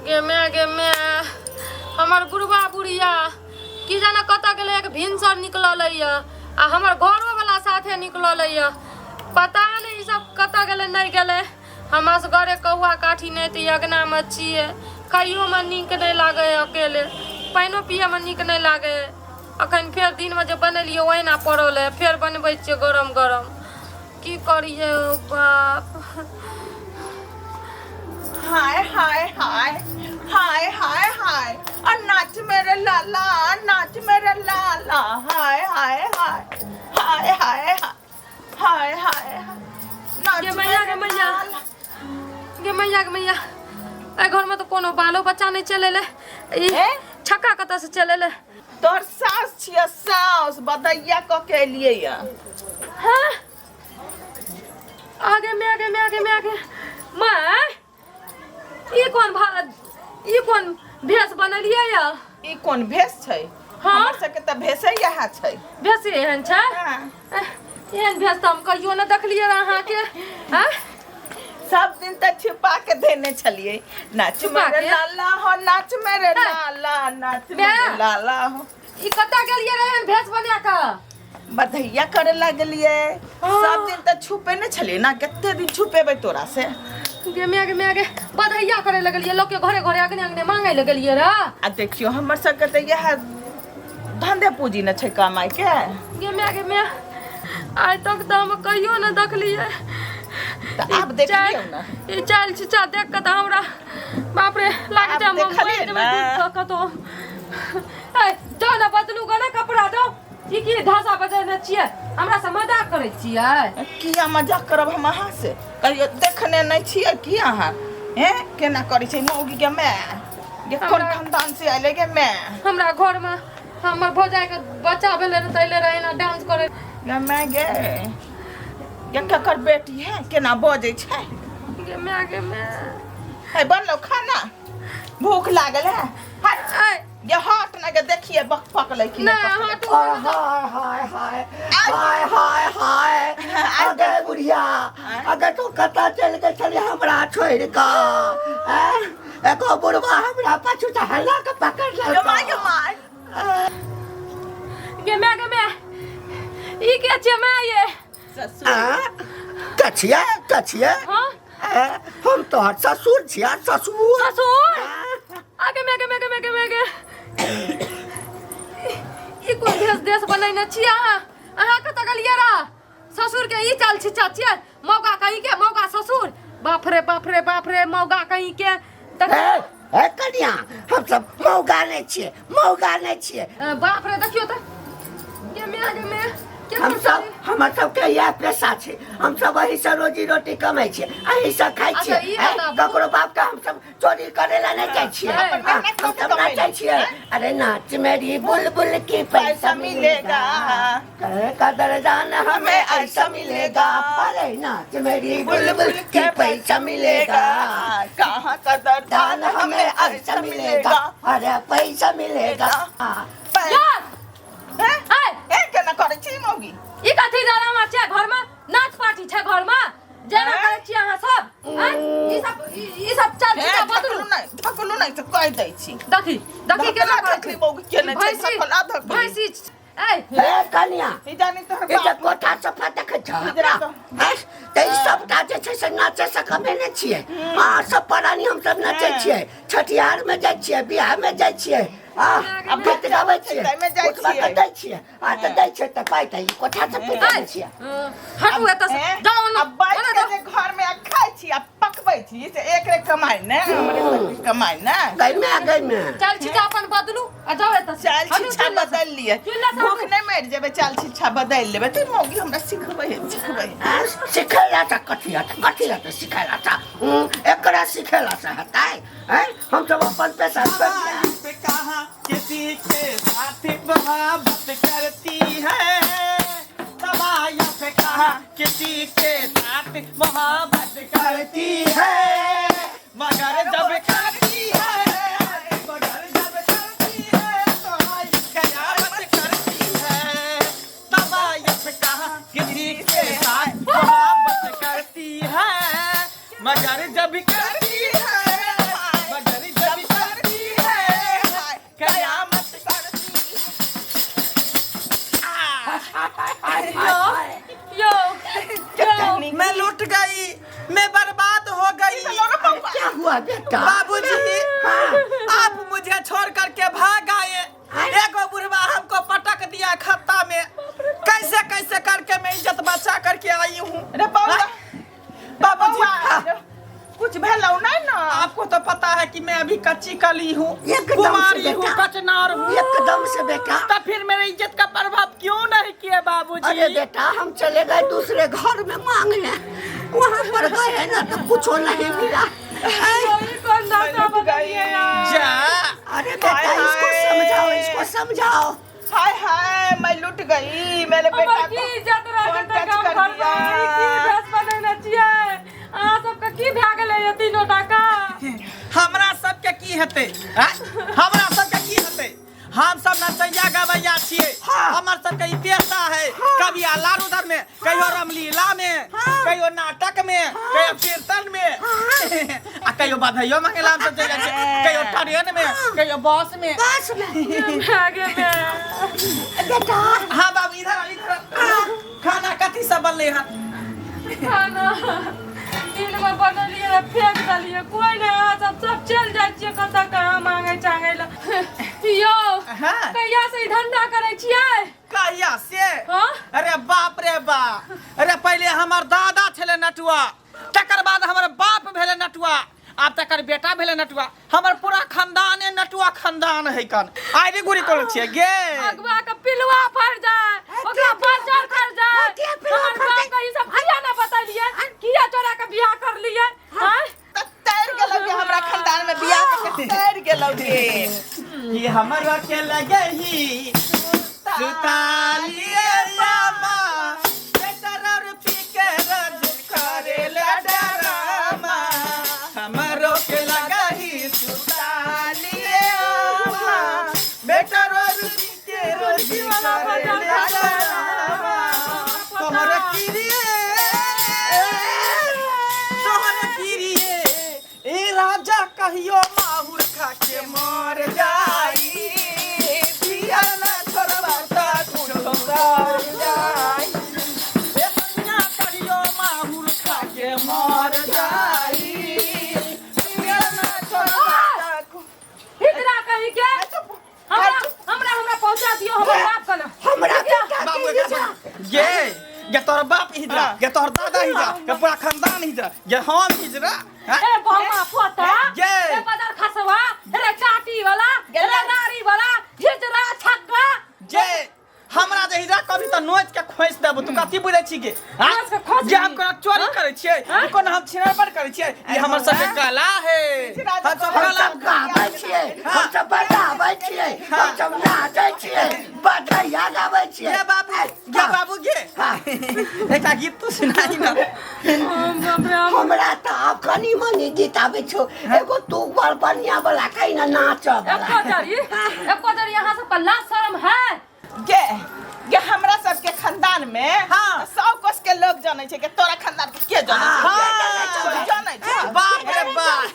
गे माय, गे माय, हमर बुढ़बा बुढ़िया की जाने कतऽ गेलै। एक भिनसर निकलल यऽ आ हमर घरोवला साथे निकलल यऽ। पता नहि ई सब कतऽ गेलै, नहि गेलै। हम असगरे कौआ काठी नहि तऽ अङ्गनामे छियै। खाइयोमे नीक नहि लागै है, अकेले पानिओ पियैमे नीक नहि लागै है। अखन फेर दिनमे जे बनेलियै ओहिना पड़ल है, फेर बनबै छियै गरम गरम। की करियै बाप। हाय हाय हाय हाय हाय हाय, आ नाच मेरे लाला, नाच मेरे लाला, हाय हाय हाय हाय हाय हाय हाय हाय, नाच गे मैया, गे मेरे मैया। लाला। गे मैया, गे मैया, एहि घरमे तऽ कोनो बालो बच्चा नहि चलि एलै। ई ए? छक्का कतऽसँ चलि एलै? तोहर सास छियै सास, बदैया कऽ के एलियै या। हाँ, आगे में, आगे में, आगे में, आगे माय, ई कोन भा, ई कोन भेष बनेलियै या? ई कोन भेष छै? हाँ? हमर सबके तऽ भेषे इएह छै। भेष एहन छै? हाँ। एहन भेष तऽ हम कहियो नहि देखलियै रहए अहाँके। आँय? सब दिन तऽ छुपा के देने छलियै। नाच छुपा मेरे के? लाला हो, नाच मेरे लाला, नाच माय। मेरे लाला हो। ई कतऽ गेलियै रहए एहन भेष बना कऽ? बधैया करे लगलियै। हाँ। सब दिन तऽ छुपे ने छलियै ना, कते दिन छुपेबै तोरा से? गे माय, गे माय, गे, बधैया करे लगलियै, लोकके घरे घरे अगने अगने मांगे लगलियै रह। आ देखियौ, हमर सबके तऽ इएह धंधे पूंजी ने छै कमाइ के। गे माय, गे माय, आइ तक तऽ हम कहियो ने देखलियै। तऽ आब देखलियौ ने। ई चालि छिचा देख कऽ तऽ हमरा बाप रे लागै छै आब हम देखलियै मरि जेबै ने। डूबि कऽ कतौ। ए दो ने, बदलू गो ने कपड़ा दो। ई की ढासा बजेने छियै? हमरा से मजाक करै छियै? किया मजाक करब हम अहाँ से? कहियो देखने नहि छियै की अहाँ? हैं, केना करै छै मौगी के माय गे? कोन खानदान से अयलै गे माय? हमरा घरमे हमर भौजाइके बच्चा भेलै रहै तऽ अयलै रहै एना डांस करै। गे माय गे, गे ककर बेटी है, केना बजै छै? गे माय, गे माय। है, बनलो खाना? भूख लागल है। हट। ऐ गे हट ना गे, देखिए बक पकलै कि नहि नहि पकलै। हटू। हाय हाय हाय हाय हाय हाय, अगे बुढ़िया, अगे तू कतऽ चलि गेल छली हमरा छोड़ि कऽ? आँय? एगो बुढ़वा हमरा पाछू से हल्ला के पकड़ गे माय, गे लेलकौ। माय। गे माय, गे माय, ई के छियै माय ये? ससुर। आँय? के छियै, के छियै? हाँ? आँय? हम तोहर ससुर छियै, ससुर। ससुर? आँय? आगे में, आगे में, आगे में, आगे में, आगे, ई कोन भेष देश बनेने छियै अहाँ? अहाँ कतऽ गेलियै रह? ससुर के ई चाल छिचा छियै? मौगा कहीं के, मौगा ससुर, बाप रे बाप रे बाप रे, मौगा कहीं के। देख- ए, ए कनिया, हम सब मौगा नहि छियै, मौगा नहि छियै। बाप रे, देखियौ तऽ, गे माय, गे माय, के हम सब, हमर सबके इएह पेशा छै। हम सब एहि से रोजी रोटी कमाइ छियै, एहि से खाइ अच्छा, छियै। ई ए, बताबू। ककरो बाप के हम सब चोरी करे ला नहीं जाइ छियै। ए, हाँ, मेहनत हम कऽ के सब ना जाइ छियै। अरे नाच मेरी बुलबुल की पैसा मिलेगा, कहे कदरदान हमें ऐसा मिलेगा। अरे नाच मेरी बुलबुल की पैसा मिलेगा, कहाँ कदर दान हमें ऐसा मिलेगा, अरे पैसा मिलेगा। हाँ। यार ऐ ए, केना करै छी मौगी? ई कथी ड्रामा छै घरमे? नाच पार्टी छै घरमे जेना हैं? करै छियै अहाँ सब? हैं? ई सब ई सब चाल ए, छिचा बदलू। धकलू नहि, धकलू नहि तऽ कहि दै छी। देखी, देखी केना धकला करै धकली छै मौगी केने छै, भैंसी धकला धकली। भैंसी ऐ। हे कनिया, ई जानी तोहर ई जे बाप कोठा सफा देखै छह इधर हमरा आ। हैं? तऽ ई सबटा जे छै से नाचे से कमेने छियै। हँ, सब परानी हमसब नाचै छियै, छठिहारमे जाइ छियै, बियाहमे जाइ छियै, आ आब गीत गाबै छियै, ताहिमे जाइ उठबा कऽ छियै। दै छियै, आ तऽ दै छियै तऽ पाइ तऽ ई कोठा से पिटाइ छियै। हटू एतऽ से, हैं? जाउ ओने, आ बैठ ओने के जाउ। जे घर में आ खाइ छी आ पकबै छी से एकरे कमाइ ने, हमरे सबके कमाइ ने। गै माय, गै माय। चाल छिचा अपन बदलू आ जाउ एतऽ से। चाल हटू छिछा चुल्हा से। बदलि लिअ, चुल्हा से भूख हटू। नहि मरि जेबै, चाल छिछा बदलि लेबै तऽ मौगी हमरा सिखबै है, सिखबै है। आ, सिखेला से कथी हेतै? कथी हेतै सिखेला से? एकरा सिखेला से हेतै? हैं? हम सब अपन पेशा छोड़ि दिया। पे कहा किसी के साथ मोहब्बत करती है, तबाया पे कहा किसी के साथ मोहब्बत करती है, मगर जब करती है, मगर जब करती है तो आई कयामत करती है। तबाया पे कहा किसी के साथ मोहब्बत करती है, मगर जब करती है, मगर जब है बेटा? बाबूजी, हाँ। आप मुझे छोड़ करके भाग आए। एगो बुढ़वा हमको पटक दिया खत्ता में। कैसे कैसे करके मैं इज्जत बचा करके आई हूँ। रे बौआ, बाबूजी, बौआ, कुछ भेलौ नहीं ना? आपको तो पता है कि मैं अभी कच्ची कली हूँ, एकदम से कुमारी हूँ, बेटा। कचनार हूँ। एकदम से बेटा। तो फिर मेरे इज्जत का प्रभाव क्यों नहीं किए बाबूजी? अरे बेटा, हम चले गए दूसरे घर में मांगने, वहाँ पर गए ना तो कुछ नहीं मिला। कोई कौन दाता बदलिए यार। जा। अरे बेटा, हाय, इसको हाय। समझाओ, इसको समझाओ। हाय हाय, मैं लुट गई। मेरे बेटा हमर को की इज्जत रह कौन जेतै टच गाम कर घर में? दिया? ई की भेष बनेने छियै अहाँ सबके? की भए गेलै ये तीनो टाका? हमरा सबके की हेतै? आँय? हमरा सबके की हेतै? हम सब नचैया गवैया छियै। हाँ। हमर सबके ई पेशा है। कभी आलार उधर में, कहियो रामलीला में, कहियो नाटक में, कहियो कीर्तन में, आ कहियो बधाइयो मांगे ला हम सब चलि जाइ छियै, कहियो ट्रेन में, कहियो बस में। बस में। भए गेलै। बेटा। हाँ बाबू, इधर आओ, इधर आओ। खाना कथी सब बनलै हन? खाना दिन में बनेलियै रहे, फेंक देलियै। कोई नहि, अहाँ सब सब चलि जाइ छियै कतऽ कहाँ मांगै चांगै लए। यौ, हाँ। कहिया से ई धंधा करै छियै? कहिया से? हाँ। अरे बाप रे बाप, अरे पहिले हमर दादा छलै नटुआ, तकर बाद हमर बाप भेलै नटुआ, आब तकर बेटा भेलै नटुआ। हमर पूरा खानदाने नटुआ खानदान है। कन आइरी गुरी करै छियै गे? अगुआ के पिलुआ फड़ जाए, ओकरा बजर फड़ जाए। के पिलुआ हमर फड़ बाप जाए? के ई सब किया ना बतेलियै? किया चोरा के बियाह कर लियै? आँय? तऽ तैर गेलौ के हमरा खानदान में बियाह के तैर गेलौ गे। कि हमरा के लगही सुतालिए रामा, बेटर और पी के रज करेला डरामा। हमरो के लगही सुतालिए रामा, बेटर और पी के रज करेला डरामा। तोहर किरिए, तोहर किरिए ए राजा, कहियो माहुर खा के मर जाई। पिया न छोड़बा त कुछो कर जाई। ए सैया, कहियो माहुर खा के मर जाई। पिया न छोड़बा त हिजरा कहीं के, हमरा हमरा हमरा पहुंचा दियो हमर बाप के ना। हमरा बेटा बाबू के हिजड़ा। ये ये तोहर बाप हिजरा, ये तोहर दादा हिजरा, ये पूरा खानदान हिजरा, ये हम हिजरा, हाँ? ए बहुमा पोता, ये। ए बदर खसवा, रे चाटी वाला, रे नारी वाला, हिजरा छक्का। जे हमरा जे हिजरा कभी तऽ नोच के खोसि देबो। तू कथी बुझै छी गे? हाँ? नोच के खोसि जे हम दी। कोनो चोरी करै छियै? हाँ? ई कोनो हम छिनरपन करै छियै? ई हमर सबके कला है। हम सब हम कला सब गाबै छियै, हम सब बजाबै छियै, हम सब नाचै छियै, बधैया गाबै छियै। गे बाबू, गे बाबू गे, हाँ। एकटा गीत तू सुनाही ना। बाप रे, हमरा तऽ आब कनि मनि गीत आबै छौ। एगो तू बड़ बढ़िया वाला कहि ना, नाचऽ वाला। एको जरी, एको जरी अहाँ सबके लाज शरम है? गे गे, हमरा सबके खानदान में सब कोस के लोग जानै छै के तोरा खानदान के के जानै छै? हाँ। जानै छै? बाप रे बाप,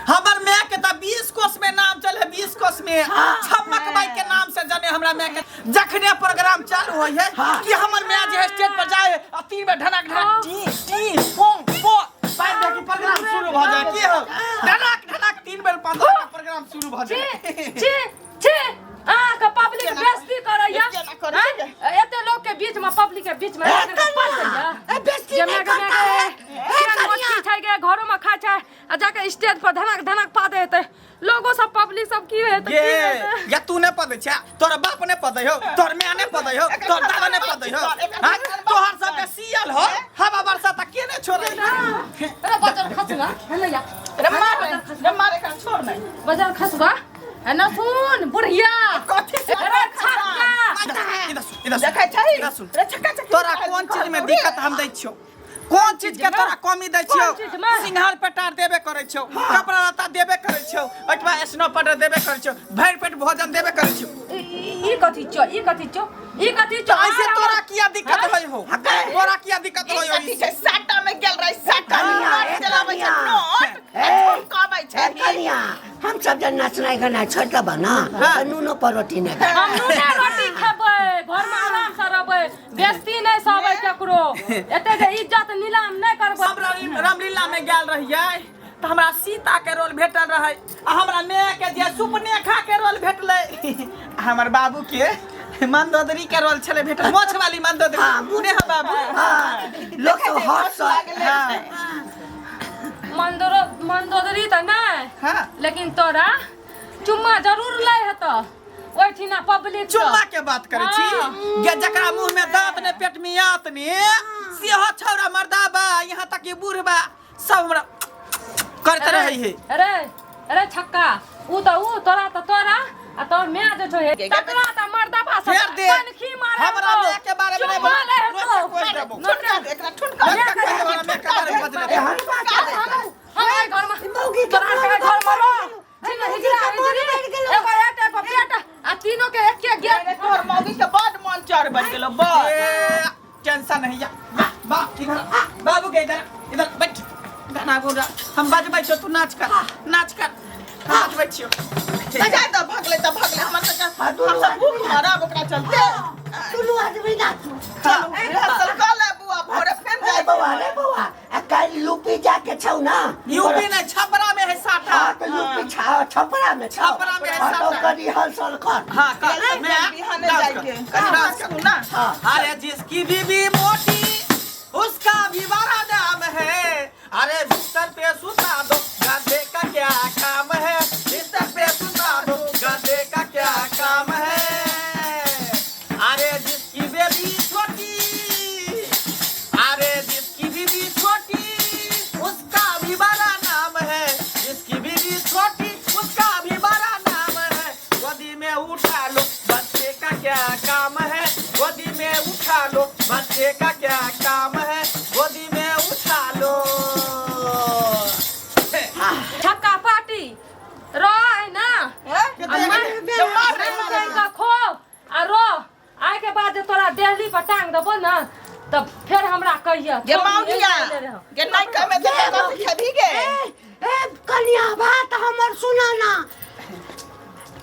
हमर माय के तऽ 20 कोस में नाम चले, 20 कोस में छम्मक बाई के नाम से जाने हमरा माय के। जखने प्रोग्राम चालू होय है कि हमर माय जे है स्टेज पर जाए आ तीन बेर ढनक ढनक टी टी पो पो पाइप दे के प्रोग्राम शुरू भ जाए। की हो, ढनक ढनक तीन बेर 15 का प्रोग्राम शुरू भ छी जाए। छी छी, अहाँके पब्लिक बेइज्जती करैया। केना करै छै? आँय? एते लोग के बीच में, पब्लिक के बीच में ए पड़ कनिया, जाइया। ए बेइज्जती जे नहीं मैं करता है। ए कनिया, छै गे, घरो में खाइ छै आ जाके स्टेज पर धनक धनक पा देते। लोगो सब, पब्लिक सब की हेतै, की ये हेतै? या तू नहीं पदै छै, तोर बाप नहीं पदै हो, तोर माय नहीं पदै हो, तोर दादा नहीं पदै हो। हाँ? तोहर सबके सियल हो, हवा वर्षा तक के नहीं छोड़ै। अरे बजर खसुआ है ना या। रे मार रे मारे का, छोड़ नहीं। बजर खसुआ है ना, सुन बुढ़िया। कथी से? अरे छक्का। इधर सुन, इधर सुन। देखै छै। इधर सुन। रे छक्का छक्की। तोरा कोन चीज में दिक्कत हम दै छियौ? कोन चीज के तोरा कमी दै छियौ? कोन चीज में? सिंघार पेटार देबे करै छियौ, कपड़ा लत्ता देबे करै छियौ, ओहिठमा स्नो पाउडर देबे करै छियौ, भरि पेट भोजन देबे करै छियौ। ई कथी छौ? ई कथी छौ? ई कथी छौ? तऽ ऐसे तोरा किया दिक्कत होइ हो? तोरा किया दिक्कत ई होइ हो? कथी छै? साटा में गेल रही, साटा में। कनिया, नोट ए चलाबै छै। कनिया। नोट ए, झुमकाबै ए छै। कनिया, हम सब जे नचनाइ गाना छोड़ि देबऽ ने तऽ नूनो पर रोटी नहि खायब। हम नूने रोटी खेबै, घर में आराम से रहबै, बेइज्जती नहि सहबै केकरो, एते जे इज्जत नीलाम नहि करबै। हम रामलीला में गेल रहियै। तऽ हमरा सीता के रोल भेटल रहै आ हमरा माय के जे सुपनेखा के रोल भेटलै आ हमर बाबू के मंदोदरी के रोल छलै भेटल मोछ वाली मंदोदरी। हाँ, ने हम बाबू। हाँ, लोक सब हँसल। हाँ। मंदोदरी तऽ नहि, हाँ। लेकिन तोरा चुम्मा जरूर लै हेतौ ओहिठिना पब्लिक। चुम्मा के बात करै छी? हाँ। गे जकरा मुंह में दांत ने पेट में आंत ने सेहो छौड़ा मर्दा बा, यहाँ तक कि बूढ़ बा सब हमरा करते रहै है। अरे अरे छक्का, ऊ तऽ ऊ, तोरा तऽ तोरा आ तोर माय जे छौ हे तकरा तऽ मर्दा बा सब फेर दे। कनखी मारे हमरा हेतौ। माय के बारे में नहीं चुम्मा बोल। लै हेतौ। नोच के कोइ देबौ। ठुनका दे एकरा, ठुनका दे। नोच के कोइ देबौ, हमरा माय के बारे में बजले। एहन बात हम हम एहि घर में मौगी के तोरा मोन के घर में रह। बढ़ि हिजड़ा, मौगी के मोन हिजड़ी, बढ़ि गेलौ। एगो एटा एगो बेटा आ तीनों के एक एक अरे गेट। तोहर मौगी के बड मन चढ़ बज गेलो बड। ए, टेंशन नहीं या बा, बा इधर आ, बाबू के इधर इधर बैठ गाना बोल रहा हम बजबै छियो, तू नाच कर नाच कर, हम बजबै छियो। बजा दऽ, भगले तऽ भगले हमर सबके। हाँ, दुनू हमसब आदमी भूख मरब ओकरा चलते। दुनू आदमी नाचू। चलू रिहर्सल कऽ ले बुआ, भोरे फेर रे जाइ। बौआ, रे बौआ, आ काल्हि यूपी जाके छौ ना? यूपी नहीं, छपरा में है साटा। हाँ, तो यूपी छपरा में छौ। छपरा में है हाँ, तो साटा। ओकर रिहर्सल कर। हाँ कर, मैं बिहाने डांस जाइ कर, के। कनी डांस कर। ना। हाँ। अरे जिसकी बीबी मोटी उसका भी बड़ा नाम है, अरे बिस्तर पे सुता दो गधे का क्या काम है, बिस्तर पे सुता दो गधे का क्या काम है। अरे जिसकी बेबी छोटी, अरे जिसकी बीबी छोटी उसका भी बड़ा नाम है, जिसकी बीबी छोटी उसका भी बड़ा नाम है, गोदी में उठा लो बच्चे का क्या काम है, गोदी में उठा लो बच्चे का क्या काम है, गोदी में उठा लो। छक्का पार्टी रह ना। आ मार मार का खो आ रो, आइ के बाद जे तोरा देहली पर टांग देबो ना तब फेर हमरा कहिया। गे मौगिया गे, नहीं कमे तऽ कथी खेबही गे? ए, ए कनिया, बात हमर सुना ना।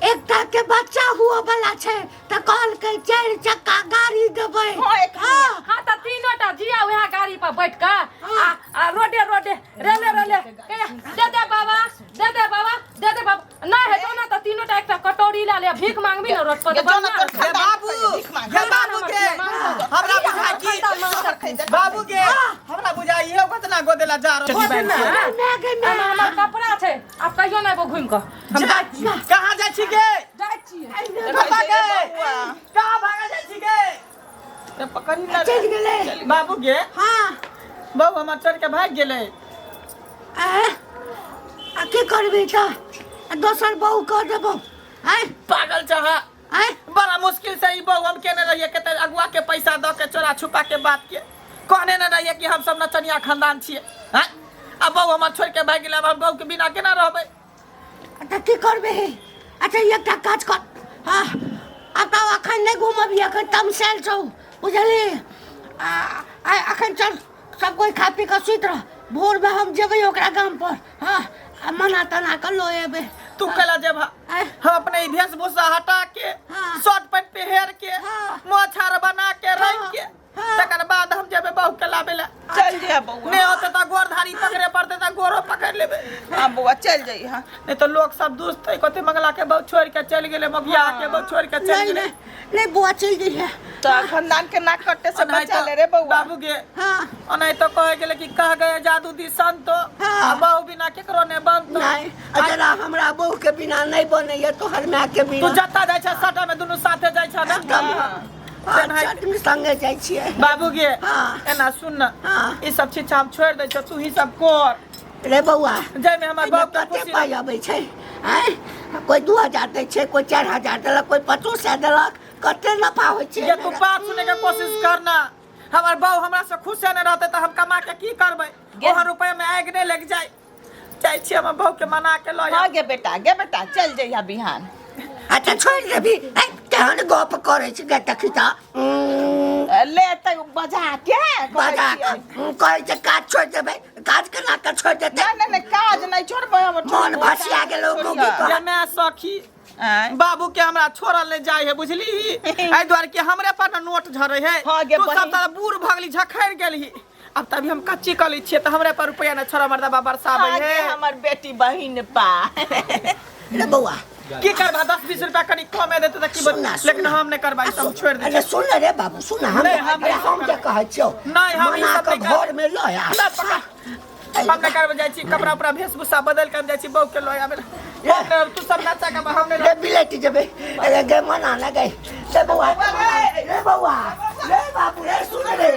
एकटा के बच्चा हुआ वाला छै तऽ कहलकै 4 चक्का गाड़ी देबै। हाँ, एक हाँ। हाँ तऽ तीनों टा जिया वएह गाड़ी पर बैठ कऽ आ आ रोडे रोडे रेले रेले कहिया, दे दे बाबा, दे दे बाबा, दे दे बाबा। नहि हेतौ ना तऽ तीनों टा एकटा कटोरी लए ले, भीख मांगबी ना रोड पर गे तऽ जो ना बढ़िआँ तोर रहतौ। गे बाबू, भीख मांग। गे बाबू के हमरा बुझाइ की बाबू के हमरा बुझाइ इहो कतना गोदेला जा रहल गोद ना। माय गे माय। एहिमे हमर कपड़ा छै, आब कहियो नहि एबो घुमि कऽ। हम जाइ छियै। कहाँ जाइ छी गे? जाइ छियै। कतऽ गे? बौआ। कहाँ भागल जाइ छी गे? ए, पकड़ी ना। चलि गेलै। बाबू गे, हाँ। बाबू हमर चढ़ के भागि गेलै। ए, आ की करबी तऽ आ दोसर बहू कऽ देबौ। आँय? पागल चाहा। आँय? बड़ा मुश्किल से ई बहू हम केने रहिए, कते अगुआ के पैसा दऽ के चोरा छुपा के बात के कहने न रहिए कि हम सब नचनिया खानदान छियै। आँय? आ बहू हमर छोड़ि के भागि गेलै, आब हम बहू के बिना केना रहबै? तऽ की करबै? अच्छा एकटा काज कर। हाँ, आब तऽ अखन नहि घुमबही, अखन तमसायल छौ बुझलही। आ आ अखन चल सब कोइ खा पी कऽ सुति रह, भोरमे हम जेबै ओकरा गाम पर। हाँ, आ मना तना कऽ लऽ एबै। तू केला जेबहा? आँय? हम अपने ई वेशभूषा हटा के, हाँ। शर्ट पैंट पहिर के, हाँ। मोछ आर बना के रंग के, हाँ। तकर बाद हम जेबै बहू के लाबे ला। चल जइहा बौआ। नहि होतै तऽ गोरधारी पकड़े पड़तै तऽ गोरो पकड़ि लेबै। हाँ बौआ, चल जइहा। नहीं तो लोग सब दुष्ट है, कते मंगला के बहू छोड़ के चलि गेलै, मगिया के बहू छोड़ के चलि नहीं गेलै। नहीं नहीं बुआ, चलि जइहे। तऽ खानदान के नाक कट्टे से ओनाहि बचा तऽ ले रे बौआ। बाबू गे, हाँ। ओनाहि तऽ कहै गेलै कि कह गए जादू दी संतो, हाँ। आ बहू बिना केकरो नहि बनतो। नहीं, जरा हमरा बहू के बिना नहीं बनैया तोहर माय के तू बिना। जतऽ जाइ छ सटा में दुनू साथे जाइ छ ना? एकदम। हाँ, चटनी संगे जाइ छियै। बाबू गे, हाँ। एना सुन ना, हाँ। ई सब चीज हम छोड़ि दै छियौ, तू ही सब कर। रे बौआ, जाहिमे हमर एहिमे बाप के कते खुशी। पाइ अबै छै? आँय, कोइ 2000 दै छै, कोइ 4000 देलक, कोइ 2500 देलक, कते नफा होइ छै? जे तू बात सुने के कोशिश करना, हमर बहू हमरा से खुश नहि रहतै तऽ हम कमा के की करबै? ओहन रुपया में आगि नहि लागि जाय। जाइ छी हमर बहू के मना के लऽ हाँ आयब। गे बेटा, गे बेटा, चल जइहा बिहान। अच्छा छोड़ि देबी? ऐ, केहन गप करै छै गे, देखी तऽ। ले तऽ बजा के कहै बजा छियै। कऽ कहै छै काज छोड़ि देबै, काज केना के छोड़ि देतै? नहि नहि नहि, काज नहि छोड़बै हम। मन भसिया गेलौ मौगी के। गे माय सखी, आँय? बाबू के हमरा छोड़ल नहि जाइ है बुझली, एहि दुआरे कि हमरे पर न नोट झरे है। हाँ गे तू सब बहिन। तऽ बूढ़ भऽ गेली, झखड़ि गेलही, अब तभी हम कच्ची कऽ लै छियै तऽ हमरे पर रुपैआ नहि छोड़ा मर्दा बाबा बरसाबै हाँ गे है। हमर बेटी बहिन पा। रे बौआ, की करबा, 10-20 रुपया कनि कमे देतै तऽ की सुन ना, लेकिन सुन ना। हम नहि करबै, सब छोड़ि दै। अरे सुन रे बाबू, सुन, हम नहीं, हम अरे नहीं हम जे कहै छियौ, नहीं, हम ई मना सब कऽ नहीं करबै। घर में लऽ आ। ना, पकड़। हम नहि करबै, जाइ छी कपड़ा उपड़ा वेशभूषा बदलि कऽ हम जाइ छी बहू के लऽ आबै। तू सब नाचा के हम नहि। रे बिलेट जेबै, अरे गे मना ना गई रे बौआ, रे बौआ, रे बाबू, रे सुन रे।